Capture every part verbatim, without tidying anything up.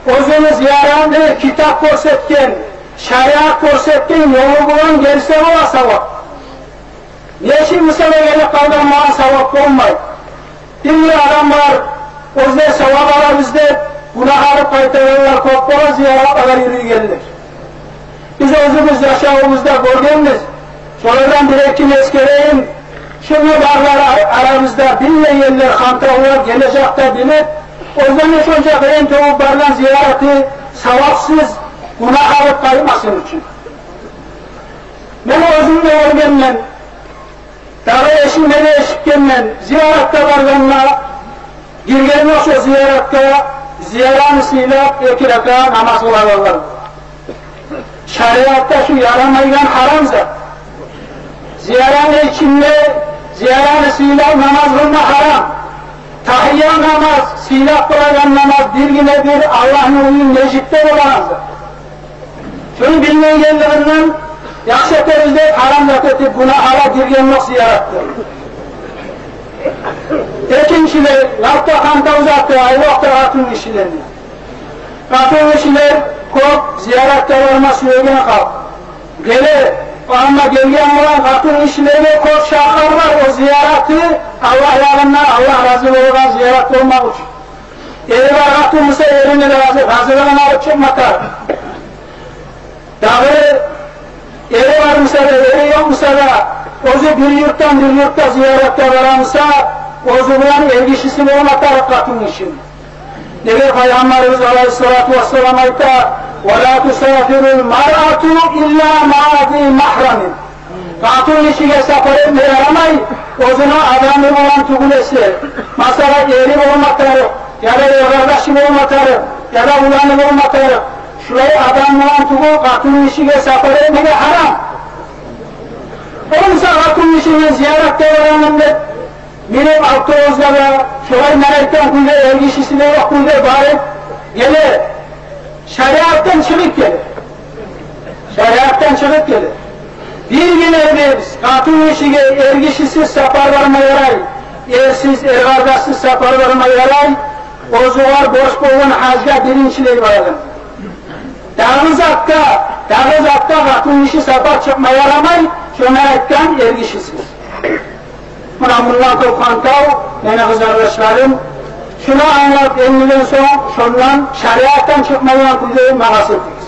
Оьзюню зияратны китап гёрсетген, шариат гёрсетген ёлу булан гелсе бола савап. Нечик буса да гелип къалгъан булан савап болмай. Бир-бир адамлар оьзлер савап алабыз деп, гюнагь алып къайтагъанлар кёп бола зияратлагъа юрюйгенлер. Биз оьзюбюз яшавубузда гёргенбиз. Шолардан бир-экини эсгерейим. Шуну барлар ар-, арабызда билмейгенлер, хантавлар, гележекде билип, оьзлени шонча къыйын тёгюп баргъан зияраты савапсыз, гюнагь алып къайтмасын учун. Мен оьзюм де гёргенмен, дагъы эшитме де эшитгенмен, зияратгъа баргъанда, гиргенде шо зияратгъа, зияраны сыйлап, эки ракаат намаз къылагъанлар. Шариатда шу ярамайгъан гьарам зат. Зияраны ичинде зияраны сыйлап намаз къылма гьарам. Тагьият намаз, сыйлап къылагъан намаз биргине-бир Аллагьны уьюн межитде болагъан зат. Шуну билмейгенлигинден яхшы этербиз деп гьарам зат этип, гюнагь ала гирген ёкъ зияратгъа. Экинчилей, лап да хантав заты, айрокъда къатынгишилени. Къатынгишилер кёп зияратгъа барма сюеген халкъ. Геле, амма гелген булан къатынгишилеге кёп шартлар бар, о зияраты Аллагь ягъында, Аллагь рази болагъан зиярат болмакъ учун. Эри бар къатын буса, эрини рази, разилигин алып чыкъма тарыкъ. Дагъы эри бар буса да, эри ёкъ буса да, оьзю бир юртдан бир юртгъа зияратгъа бара буса, оьзю булан эргишиси болма тарыкъ къатынгишини. Неге Пайгъамбарыбыз алайгьиссалату вассалам айта: «Ва ла тусафирул маръату илла маъа зи магьрамин». Къатынгишиге сапар этме ярамай, оьзюню адамы булан тюгюл эсе. Масала, эри болма тарыкъ, яда эркъардашы болма тарыкъ, яда уланы болма тарыкъ. Шулай адам булан тюгюл къатынгишиге сапар этмеге гьарам. О буса къатынгишини зияратгъа бараман деп, минип автобусгъа да, шолай мен айтгъан кюйде, эргишиси де ёкъ кюйде барып геле, шариатдан чыгъып геле. Шариатдан чыгъып геле. Биргине биз къатынгишиге эргишисиз сапар барма ярай, эрсиз, эркъардашсыз сапар барма ярай, оьзюгер борч болгъан гьажгъа биринчилей барагъан. Дагъы затгъа, дагъы затгъа къатынгиши сапар чыкъма ярамай, шону айтгъан эргишисиз. Муна мундан кёп хантав, мени къызардашларым, шуну англап эндиден сонг, шондан шариатдан чыкъмайгъан кюйде намаз этигиз.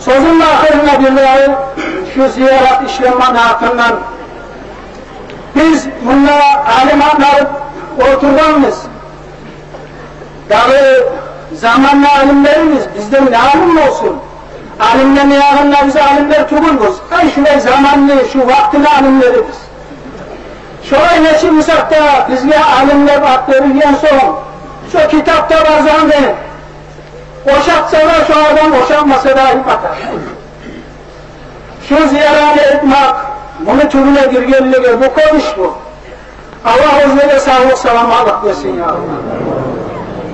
Сёзюмню ахырына бир дагъы шу зиярат ишлемекни гьакъындан. Биз мунда алим атналып олтургъанбыз. Дагъы заманны алимлерибиз, бизден не алим болсун? Алимлени ягъында биз алимлер тюгюлбюз. Ай, шулай заманны, шу вакътини алимлерибиз. Шолай нечик бусакъ да, бизге алим деп ат берилген сонг, шо китапда бар зат, ошатса да шо адам, ошатмаса да айып ата. Шу зияратны этмек, муну тюбюне гиргенлиги, бу кёп иш бу. Аллагь оьзлеге савлукъ, саламатлыкъ берсин, я Аллагь.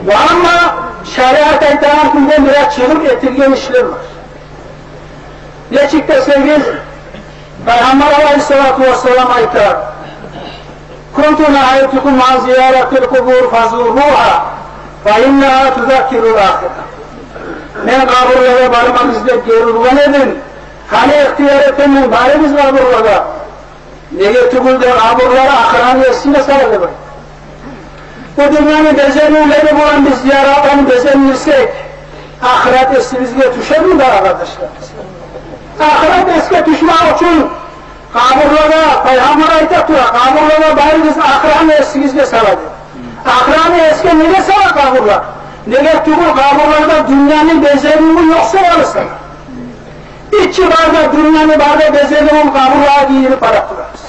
Ва амма шариат айтагъан кюйден бираз чыгъып этилген ишлер бар. Нечик десегиз, Пайгъамбар алайгьиссалату вассалам айта: «Кунту нагьайтукум ан зияратил къубур фазуругьа, фа иннагьа тузаккирул ахира». Мен къабурлагъа бармагъыз деп гери ургъан эдим. Гьали ихтияр этемен, барыгъыз къабурлагъа. Неге тюгюл де къабурлар ахыратны эсге салады деп айта. Бу дюньяны безенивлери булан биз зияратланы безендирсек, ахырат эсибизге тюшерми дагъы, къардашлар? Ахырат эсге тюшмек учун къабурлагъа, Пайгъамбар айта тура, къабурлагъа барыгъыз, ахыратны эсигизге салады. Ахыратны эсге неге сала къабурлар? Неге тюгюл къабурларда дюньяны безениву ёкъ сала. Ичи бар да, дюньяны бар да безенивун къабурлагъа гийирип бара турабыз.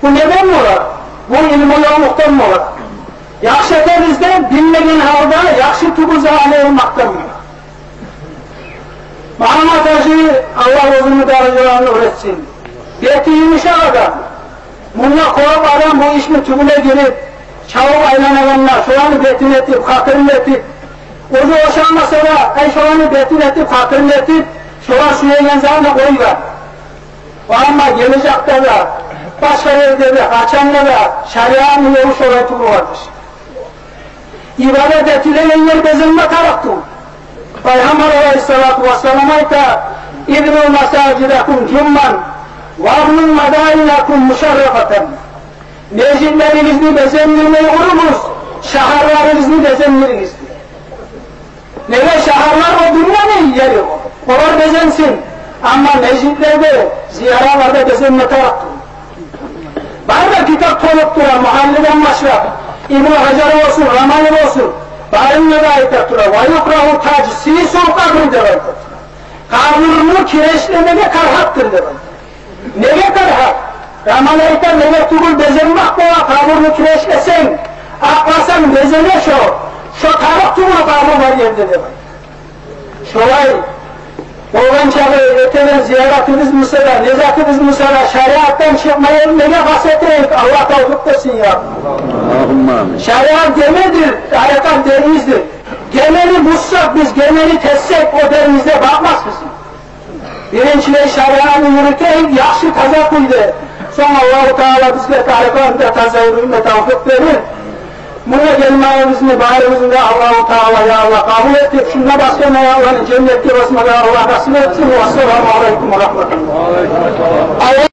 Бу неден бола? Бу илму ёкълукъдан бола. Яхшы этебиз де, билмеген гьалда, яхшы тюгюл затны къылмакъдан бола. Магьаммат-гьажи, Аллагь оьзюню даражаларын оьр этсин, бети юмушакъ адам. Мунда кёп адам бу ишни тюбюне гирип, чабып айланагъанда, шоланы бетин этип, хатирин этип, оьзю ошамаса да, ай, шоланы бетин этип, хатирин этип, шолар сюеген затны къойгъан. Амма гележекде де, башгъа ерде де, къачан да, шариатны ёлу шолай тюгюл, къардаш. Ибадат этилеген ер безенме тарыкъ тюгюл. Пайхаммар алайгьиссалату вассалам айта: «Ибну масажидакум жумман, вабну мадаинакум мушаррафатан». Межитлеригизни безендирмей къуругъуз, шагьарларыгъызны безендиригиз, дей. Неге? Шагьарлар о дюньяны ери, олар безенсин. Амма межитлерде, зияратларда безенме тарыкъ тюгюл. Бары да китап толуп тура, Мугьаллиден башлап, Ибну Гьажар болсун, Рамали болсун, барында да айта тура: «Ва юкрагьу тажсисул къабр», — деп айта тура. Къабурну киречлемеге карагьаттыр деп айта. Неге карагьат? Рамали айта: неге тюгюл безенмек бола, къабурну киречлесенг, акъласанг безене шо, шо тарыкъ тюгюл къабур бар ерде деп айта. Шолай болгъан чакъы этеген зияратыбыз буса да, не затыбыз буса да шариатдан чыкъмай этмеге къаст этейик. Аллагь тавфикъ берсин, я Рабби. Аллагьумма амин. Шариат гемидир, тарикъат денгиздир. Гемини бузсакъ биз, гемини тессек, о денгизде батмасбыз. Биринчилей шариатны юрютейик яхшы, таза кюйде. Сонг Аллагьу Таала бизге тарикъатны да таза юрютме тавфикъ берир. Муна гелмегибизни барыбызны да Аллагьу Таала, я Аллагь, къабул этип, шунда басгъан аякъланы женнетге басмагъа Аллагь насип этсин. Вассаламу алайкум ва рагьматуллагь.